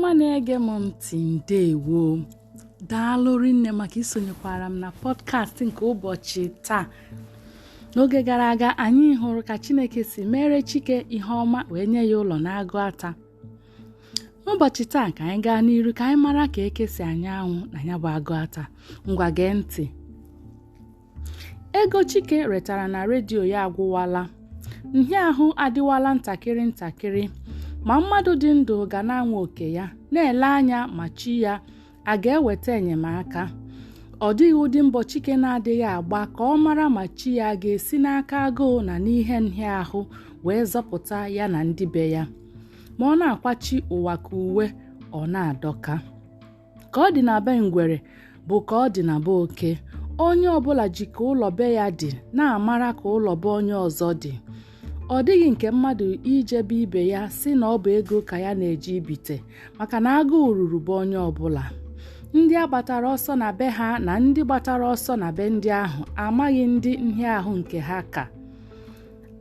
Ọma na-ege m ntị, ndewo, daalụ rinne maka isonyekwara m na pọdkast nke ụbọchị taa. N'oge gara aga, anyị hụrụ ka Chineke si mere Chike ihe ọma wee nye ya ụlọ n'Agụata. N'ụbọchị taa, ka anyị gaa n'iru ka anyị mara ka eke si anya anwụ na ya bụ Agụata. Ngwa, gee ntị. Ego Chike retara na redio ya agwụwala. Nhịahụ adịwala ntakịrị ntakịrị, ma mmadụ dị ndụ ga na-anwa oke ya, na-ele anya ma chi ya a ga-eweta enyemaka. Ọ dịghị ụdị mbọ Chike na-adịghị agba ka ọ mara ma chi ya ga-esi n'aka agụụ na n'ihe nhịahụ wee zọpụta ya na ndị be ya. Ma ọ na-akwachi ụwa ka uwe ọ na-adọka. Ka ọ dị na be ngwere bụ ka ọ dị na be oke. Onye ọbụla ji ka ụlọ be ya dị na-amara ka ụlọ be onye ọzọ dị. Ọ dịghị nke mmadụ ijebe ibe ya si na ọ bụ ego ka ya na-eji ibite, maka na agụụ ruru be onye ọbụla. Ndị a gbatara ọsọ na be ha na ndị gbatara ọsọ na be ndị ahụ amaghị ndị nhịahụ nke ha ka.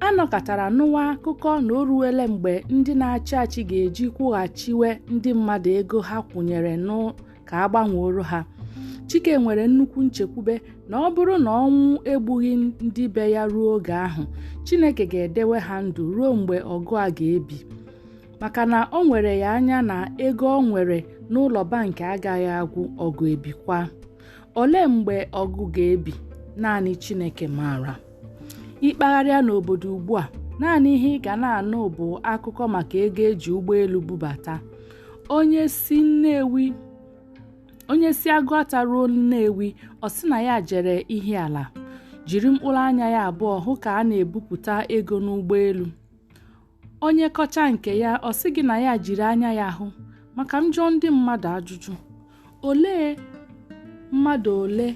A nọkọtara nụwa akụkọ na o ruwele mgbe ndị na-achị achị ga-eji kwụghachiwe ndị mmadụ ego ha kwụnyere nụ ka a gbanworo ha. Chike nwere nnukwu nchekwube na ọ bụrụ na ọnwụ egbughị ndị be ya ruo oge ahụ, Chineke ga-edewe ha ndụ ruo mgbe ọgụ a ga-ebi, maka na o nwere ya anya na ego o nwere n'ụlọ bankị agaghị agwụ ọgụ ebikwa. Olee mgbe ọgụ ga-ebi? Naanị Chineke maara. Ịkpagharịa n'obodo ugbu a, naanị ihe ị ga na-anụ bụ akụkọ maka ego eji ụgbọelu bubata. Onye si Agụata ruo Nnewi, ọ sị na ya jere Ihiala, jiri mkpụrụ anya ya abụọ hụ ka a na-ebupụta ego n'ụgbọelu. Onye kọcha nke ya, ọ sị gị na ya jiri anya ya hụ. Maka m jụọ ndị mmadụ ajụjụ, olee mmadụ ole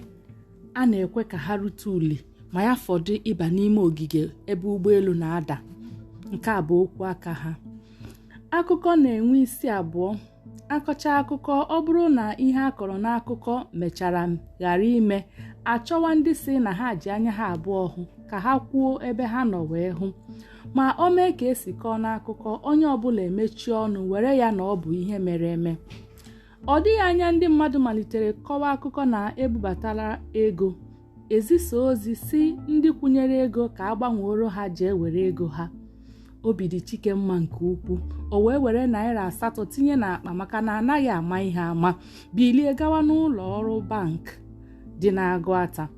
a na-ekwe ka ha rute uli ma ya fọdụ ịba n'ime ogige ebe ụgbọelu na-ada? Nke a bụ okwu aka ha. Akụkọ na-enwe isi abụọ. Akọcha akụkọ, ọ bụrụ na ihe a kọrọ n'akụkọ mechara ghara ime, achọwa ndị si na ha ji anya ha abụọ hụ ka ha kwuo ebe ha nọ wee hụ. Ma o mee ka esi kọọ n'akụkọ, onye ọbụla emechie ọnụ were ya na ọ bụ ihe mere eme. Ọ dịghị anya ndị mmadụ malitere kọwa akụkọ na ebubatala ego, ezisa ozi si ndị kwụnyere ego ka a gbanworo ha jee were ego ha. Obi dị Chike mma nke ukwuu. O wee were naira 8 tinye n'akpa, maka na anaghị ama ihe ama, bilie gawa n'ụlọ ọrụ bank dị n'Agụata.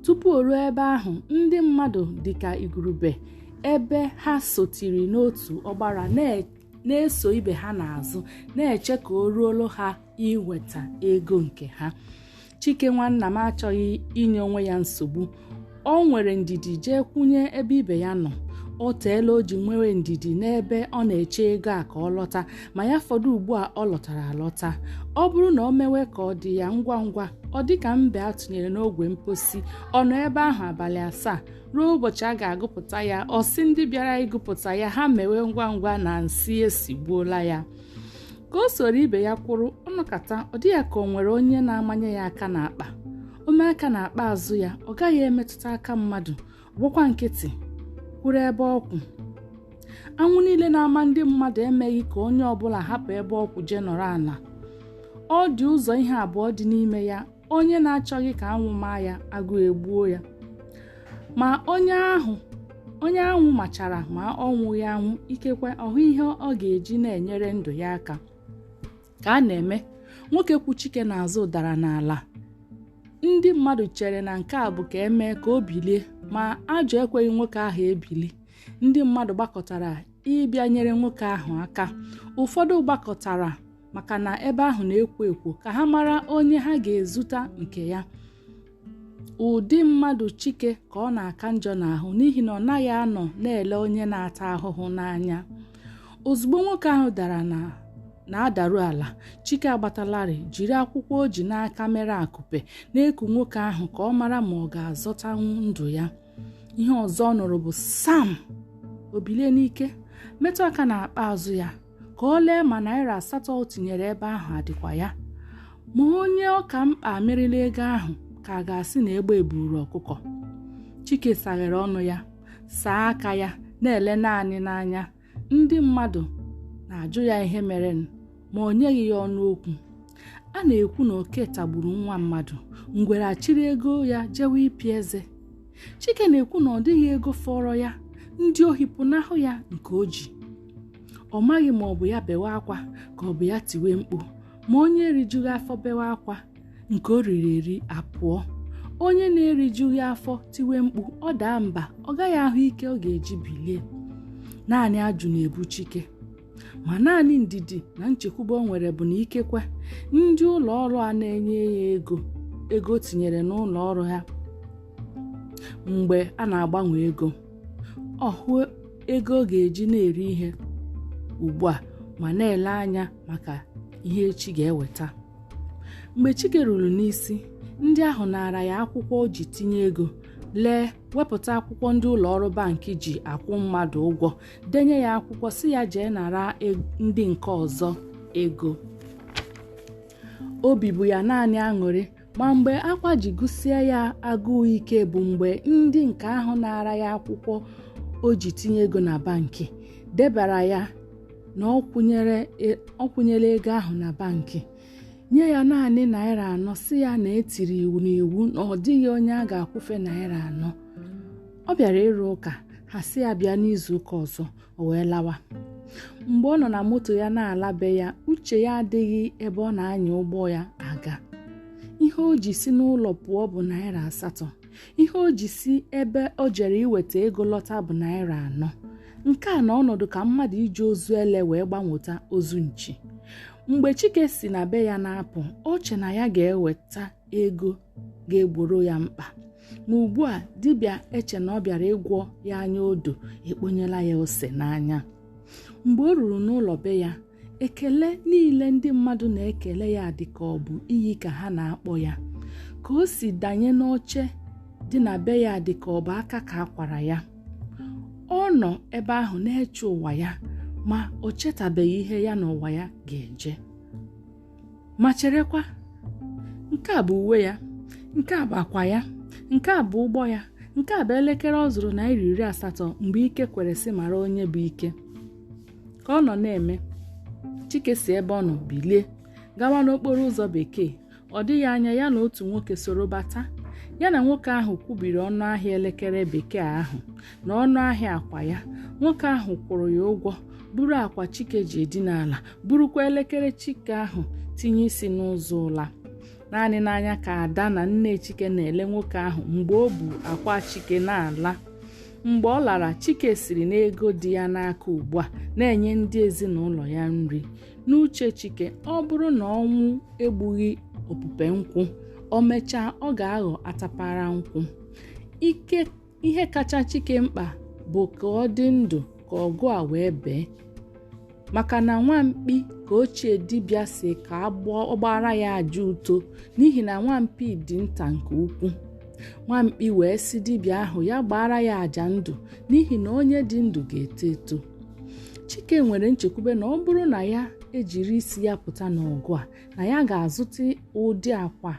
Tupu o ruo ebe ahụ, ndị mmadụ dịka igurube ebe ha sotiri n'otu ọgbara na-eso ibe ha n'azụ, na-eche ka o ruolu ha iweta ego nke ha. Chike nwanna m achọghị inye onwe ya nsogbu. O nwere ndidi jee kwụnye ebe ibe ya nọ. O teela o ji nwewe ndidi n'ebe ọ na-eche ego a ka ọ lọta, ma ya fọdụ ugbu a ọ lọtara alọta. Ọ bụrụ na o mewe ka ọ dị ya ngwa ngwa, ọ dị ka mbe a tụnyere n'ogwe mposi. Ọ nọ ebe ahụ abalị 7 ruo ụbọchị a ga-agụpụta ya. Ọ sị ndị bịara ịgụpụta ya ha mewe ngwa ngwa na nsị esigbuola ya. Ka o soro ibe ya kwụrụ, ọnọkata ọ dị ya ka o nwere onye na-amanye ya aka n'akpa. O mee aka n'akpa azụ ya, ọ gaghị emetụta aka mmadụ. Gbakwa nkịtị kwụrụ ebe ọkwụ. Anwụ niile na-ama ndị mmadụ emeghị ka onye ọbụla hapụ ebe ọkwụ jee nọrọ ala. Ọ dị ụzọ ihe abụọ dị n'ime ya: onye na-achọghị ka anwụ maa ya, agụụ egbuo ya; ma onye ahụ onye anwụ machara ma ọ nwụghị anwụ, ikekwe ọhụ ihe ọ ga-eji na-enyere ndụ ya aka. Ka a na-eme, nwoke kwu Chike n'azụ dara n'ala. Ndị mmadụ chere na nke a bụ ka emee ka o bilie, ma ajọ ekweghị nwoke ahụ ebili. Ndị mmadụ gbakọtara ịbịa nyere nwoke ahụ aka. Ụfọdụ gbakọtara maka na ebe ahụ na-ekwo ekwo, ka ha mara onye ha ga-ezuta nke ya. Ụdị mmadụ Chike ka ọ na-aka njọ n'ahụ, n'ihi na ọ naghị anọ na-ele onye na-ata ahụhụ n'anya. Ozugbo nwoke ahụ dara na na-adaru ala, Chike agbatalarị jiri akwụkwọ o ji n'aka mere akụpe na-eku nwoke ahụ ka ọ mara ma ọ ga-azọtanwu ndụ ya. Ihe ọzọ ọ nụrụ bụ sam. O bilie n'ike, metụ aka n'akpa azụ ya ka ọ lee ma naira 8 o tinyere ebe ahụ adịkwa ya. Ma onye ọka mkpa merila ego ahụ ka a ga-asị na egbe eburu ọkụkọ. Chike saghere ọnụ ya, saa aka ya, na-ele naanị n'anya. Ndị mmadụ na-ajụ ya ihe mere. Ma o nyeghị ya ọnụ okwu. A na-ekwu na oke tagburu nwa mmadụ, ngwere achịrị ego ya jewe ịpị eze. Chike na-ekwu na ọ dịghị ego fọrọ ya, ndị ohi pụnahụ ya nke o ji. Ọ maghị ma ọ bụ ya bewe akwa ka ọ bụ ya tiwe mkpu, ma onye erijughị afọ bewe akwa, nke o riri eri apụọ. Onye na-erijughị afọ tiwe mkpu, ọ daa mba, ọ gaghị ahụ ike ọ ga-eji bilie. Naanị ajụ na-ebu Chike. Ma naanị ndidi na nchekwube o nwere bụ na ikekwe ndị ụlọ ọrụ a na-enye ya ego tinyere n'ụlọ ọrụ ha mgbe a na-agbanwe ego, ọ hụ ego ọ ga-eji na-eri ihe ugbu a ma na-ele anya maka ihe echi ga-eweta. Mgbe Chike ruru n'isi, ndị ahụ naara ya akwụkwọ o ji tinye ego, lee, wepụta akwụkwọ ndị ụlọ ọrụ bankị ji akwụ mmadụ ụgwọ, denye ya akwụkwọ si ya jee nara ndị nke ọzọ ego. Obi bụ ya naanị aṅụrị, ma mgbe akwa ji gụsie ya agụụ ike bụ mgbe ndị nke ahụ naara ya akwụkwọ o ji tinye ego na bankị debara ya na ọ kwụnyere ego ahụ na bankị, nye ya naanị ₦4, si ya na etiri iwu n'iwu na ọ dịghị onye a ga-akwụfe ₦4. Ọ bịara ịrụ ụka, ha si ya bịa n'izu ụka ọzọ, o wee lawa. Mgbe ọ nọ na moto ya na-ala be ya, uche ya adịghị ebe ọ na-anya ụgbọ ya aga. Ihe o ji si n'ụlọ pụọ bụ ₦8. Ihe o ji si ebe o jere iweta ego lọta bụ ₦4. Nke a na ọnọdụ ka mmadụ iji ozu ele wee gbanweta ozu nchi. Mgbe Chike si na be ya na-apụ, o che na ya ga-eweta ego ga-egboro ya mkpa. Ma ugbu a dibịa eche na ọ bịara ịgwọ ya anya odo ekponyela ya ose n'anya. Mgbe o ruru n'ụlọ be ya, ekele niile ndị mmadụ na-ekele ya dị ka ọ bụ iyi ka ha na-akpọ ya. Ka o si danye n'oche dị na be ya dị ka ọ bụ aka ka a kwara ya. Ọ nọ ebe ahụ na-eche ụwa ya, ma o chetabeghị ihe ya na ụwa ya ga-eje. Ma cherekwa, nke a bụ uwe ya, nke a bụ akwa ya, nke a bụ ụgbọ ya, nke a bụ elekere ọ zụrụ ₦80 mgbe ike kwere sị mara onye bụ ike. Ka ọ nọ na-eme, Chike si ebe ọ nọ bilie gawa n'okporo ụzọ bekee. Ọ dịghị anya ya na otu nwoke soro bata. Ya na nwoke ahụ kwubiri ọnụ ahịa elekere bekee ahụ na ọnụ ahịa akwa ya. Nwoke ahụ kwụrụ ya ụgwọ, buru akwa Chike ji edina ala, burukwa elekere Chike ahụ tinye isi n'ụzọ ụla. Naanị n'anya ka Ada na nne Chike na-ele nwoke ahụ mgbe o bu akwa Chike na-ala. Mgbe ọ lara, Chike siri n'ego dị ya n'aka ugbu a na-enye ndị ezinụlọ ya nri. N'uche Chike, ọ bụrụ na ọnwụ egbughị opupe nkwụ, o mechaa ọ ga-aghọ atapara nkwụ. Ihe kacha Chike mkpa bụ ka ọ dị ndụ ka ọgụ a wee bee. Maka na nwamkpi ka ochie dibịa si ka ọ gbara ya aja uto, n'ihi na nwamkpi dị nta nke ukwuu. Nwamkpi wee sị dibịa ahụ ya gbara ya aja ndụ, n'ihi na onye dị ndụ ga-eto eto. Chike nwere nchekwube na ọ bụrụ na ya ejiri isi ya pụta n'ọgụ a, na ya ga-azụta ụdị akwa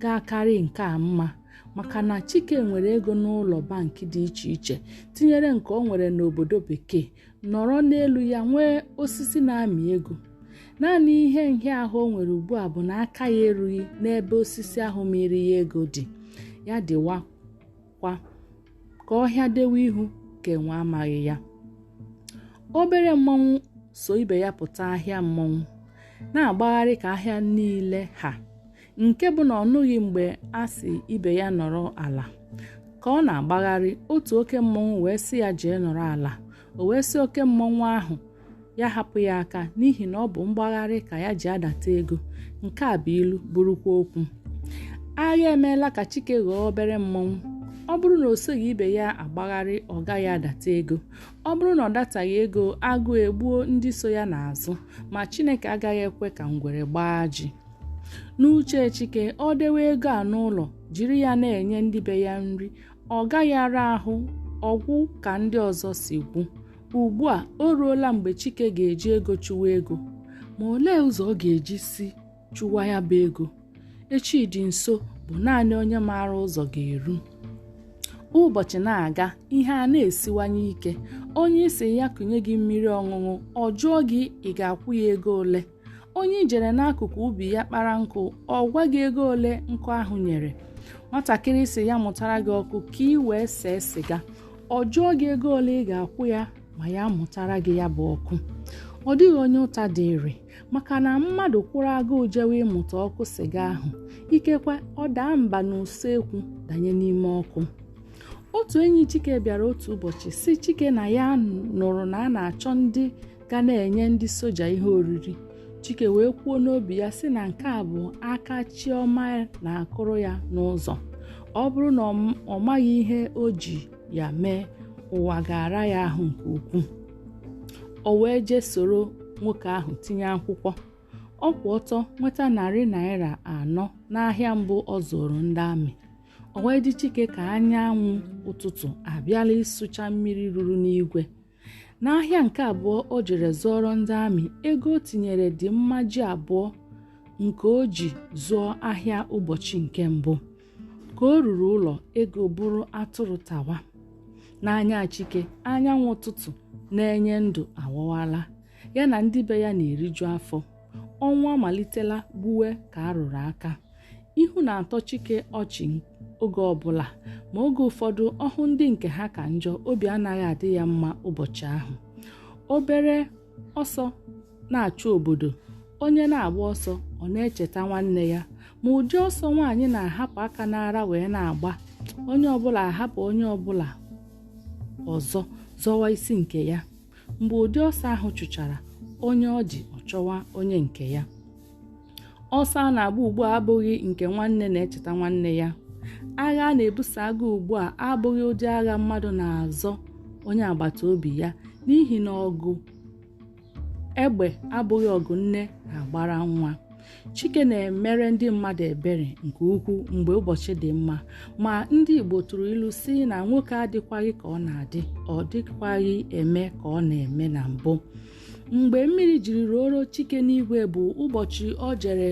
ga-akarị nke a mma, maka na Chike nwere ego n'ụlọ bankị dị iche iche, tinyere nke o nwere n'obodo bekee, nọrọ n'elu ya nwee osisi na-amị ego. Naanị ihe nhịahụ o nwere ugbu a bụ na aka ya erughị n'ebe osisi ahụ mịrị ya ego dị. Ya dịwakwa ka ọhịa dewe ihu ka enwe amaghị ya. Obere mmọnwụ so ibe ya pụta ahịa mmọnwụ, na-agbagharị ka ahịa niile ha, nke bụ na ọ nụghị mgbe a sị ibe ya nọrọ ala. Ka ọ na-agbagharị, otu oke mmọnwụ wee sị ya jee nọrọ ala. O wee sị oke mmọnwụ ahụ ya hapụ ya aka, n'ihi na ọ bụ mgbagharị ka ya ji adata ego. Nke a bụ ilu bụrụkwa okwu. Agha emeela ka Chike ghọọ obere mmọnwụ. Ọ bụrụ na o soghị ibe ya agbagharị, ọ gaghị adata ego. Ọ bụrụ na ọ dataghị ego, agụụ egbuo ndị so ya n'azụ, ma Chineke agaghị ekwe ka ngwere gbaa ji. N'uche Chike, ọ dewe ego a n'ụlọ, jiri ya na-enye ndị be ya nri, ọ gaghị ara ahụ ọgwụ ka ndị ọzọ si gwu. Ugbu a o ruola mgbe Chike ga-eji ego chụwa ego. Ma olee ụzọ ọ ga-eji si chụwa ya bụ ego? Echi dị nso bụ naanị onye maara ụzọ ga-eru. Ụbọchị na-aga, ihe a na-esiwanye ike. Onye isi ya kụnye gị mmiri ọṅụṅụ, ọ jụọ gị ị ga-akwụ ya ego ole. Onye ijere n'akụkụ ubi ya kpara nkụ, ọ gwa gị ego ole nkụ ahụ nyere. Nwatakịrị sị ya mụtara gị ọkụ ka ị wee see sịga, ọ jụọ gị ego ole ị ga-akwụ ya ma ya mụtara gị ya bụ ọkụ. Ọ dịghị onye ụta dịrị, maka na mmadụ kwụrụ agụụ jewe ịmụta ọkụ sịga ahụ, ikekwe ọ daa mba n'usekwu danye n'ime ọkụ. Otu enyi Chike bịara otu ụbọchị sị Chike na ya nụrụ na a na-achọ ndị ga na-enye ndị soja ihe oriri. Chike wee kwuo n'obi ya sị na nke a bụ aka Chiọma na-akụrụ ya n'ụzọ. Ọ bụrụ na ọ maghị ihe o ji ya mee, ụwa ga-ara ya ahụ nke ukwuu. O wee jee soro nwoke ahụ tinye akwụkwọ. Ọ kwụ ọtọ nweta ₦400 n'ahịa mbụ ọ zụrụ ndị amị. O wee dị Chike ka anyanwụ ụtụtụ abịala ịsụcha mmiri ruru n'igwe. N'ahịa nke abụọ o jere zụọrọ ndị amị, ego o tinyere dị mmaji abụọ nke o ji zụọ ahịa ụbọchị nke mbụ. Ka o ruru ụlọ, ego bụrụ atụrụ tawa. N'anya Chike, anyanwụ ụtụtụ na-enye ndụ awawala. Ya na ndị be ya na-eriju afọ. Ọnwa amalitela gbuwe ka a rụrụ aka. Ihu na-atọ Chike ọchị oge ọbụla, ma oge ụfọdụ ọhụ ndị nke ha ka njọ, obi anaghị adị ya mma ụbọchị ahụ. Obere ọsọ na-achụ obodo, onye na-agba ọsọ ọ na-echeta nwanne ya, ma ụdị ọsọ nwaanyị na-ahapụ aka n'ara wee na-agba, onye ọbụla ahapụ onye ọbụla ọzọ zọwa isi nke ya. Mgbe ụdị ọsọ ahụ chụchara, onye ọ dị ọ chọwa onye nke ya. Ọsọ a na-agba ugbu a abụghị nke nwanne na-echeta nwanne ya. Agha a na-ebuso agha ugbu a abụghị ụdị agha mmadụ na-azọ onye agbata obi ya, n'ihi na ọgụ egbe abụghị ọgụ nne na-agbara nwa. Chike na-emere ndị mmadụ ebere nke ukwuu mgbe ụbọchị dị mma, ma ndị Igbo tụrụ ilu sị na nwoke adịkwaghị ka ọ na-adị, ọ dịkwaghị eme ka ọ na-eme na mbụ. Mgbe mmiri jiri ruoro Chike n'igwe bụ ụbọchị o jere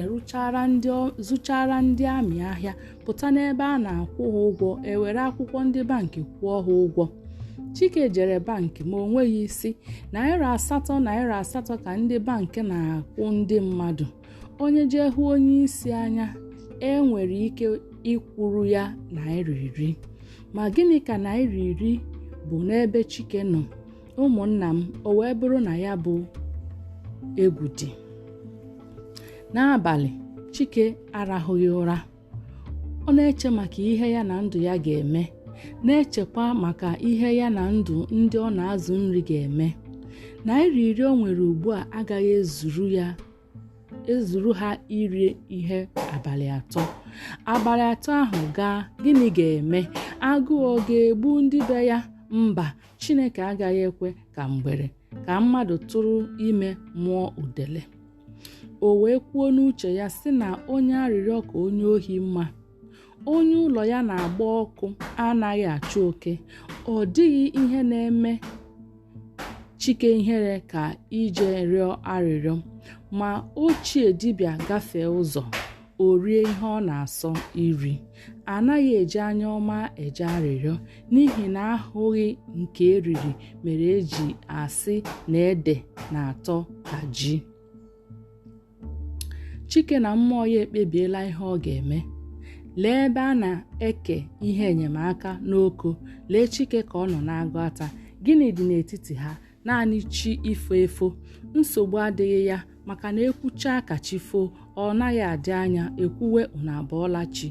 zụchara ndị amị ahịa, pụta n'ebe a na-akwụ ha ụgwọ, ewere akwụkwọ ndị bankị kwụọ ha ụgwọ. Chike jere bankị ma o nweghị isi. ₦8 ₦8 ka ndị bankị na-akwụ ndị mmadụ. Onye jee hụ onye isi anya, e nwere ike ịkwụrụ ya ₦10. Ma gịnị ka ₦10 bụ n'ebe Chike nọ? Ụmụnna m, o wee bụrụ na ya bụ egwu dị. N'abalị, Chike arahụghị ụra. Ọ na-eche maka ihe ya na ndụ ya ga-eme, na-echekwa maka ihe ya na ndụ ndị ọ na-azụ nri ga-eme. ₦10 o nwere ugbu a agaghị ezuru ha iri ihe abalị atọ. Abalị atọ ahụ gaa, gịnị ga-eme? Agụụ ọ ga-egbu ndị be ya? Mba, Chineke agaghị ekwe ka mgbere ka mmadụ tụrụ ime mụọ udele. O wee kwuo n'uche ya sị na onye arịrịọ ka onye ohi mma. Onye ụlọ ya na-agba ọkụ anaghị achụ oke. Ọ dịghị ihe na-eme Chike ihere ka ije rịọ arịrịọ, ma ochie dibịa gafee ụzọ, o rie ihe ọ na-asọ iri. Anaghị eji anya ọma eje arịrịọ, n'ihi na ahụghị nke eriri mere eji asị na ede na-atọ ka ji. Chike na mmụọ ya ekpebiela ihe ọ ga-eme. Lee ebe a na-eke ihe enyemaka n'Oko, lee Chike ka ọ nọ n'Agụata. Gịnị dị n'etiti ha? Naanị chi ifo efo. Nsogbu adịghị ya, maka na ekwuchaa ka chi foo, ọ naghị adị anya ekwuwe unu abọọla chi.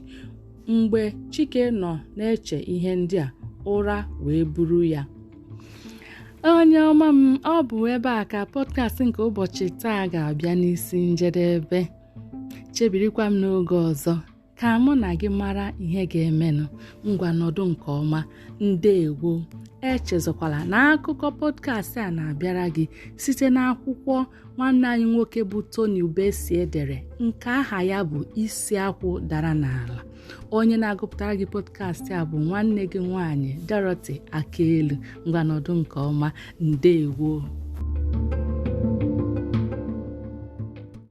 Mgbe Chike nọ na-eche ihe ndị a, ụra wee buru ya. Onye ọma m, ọ bụ ebe a ka pọdkast nke ụbọchị taa ga-abịa n'isi njedebe. Chebirikwa m n'oge ọzọ ka mụ na gị mara ihe ga-emenụ. Ngwa, nọdụ nke ọma. Ndeewo. Echezọkwala na akụkọ pọdkast a na-abịara gị site n'akwụkwọ nwanne anyị nwoke bụ Tony Ubesie dere, nke aha ya bụ Isi Akwụ Dara N'Ala. Onye na-agụpụtara gị pọdkast a bụ nwanne gị nwaanyị Dorothy Akaelu. Ngwa, nọdụ nke ọma. Ndeewo.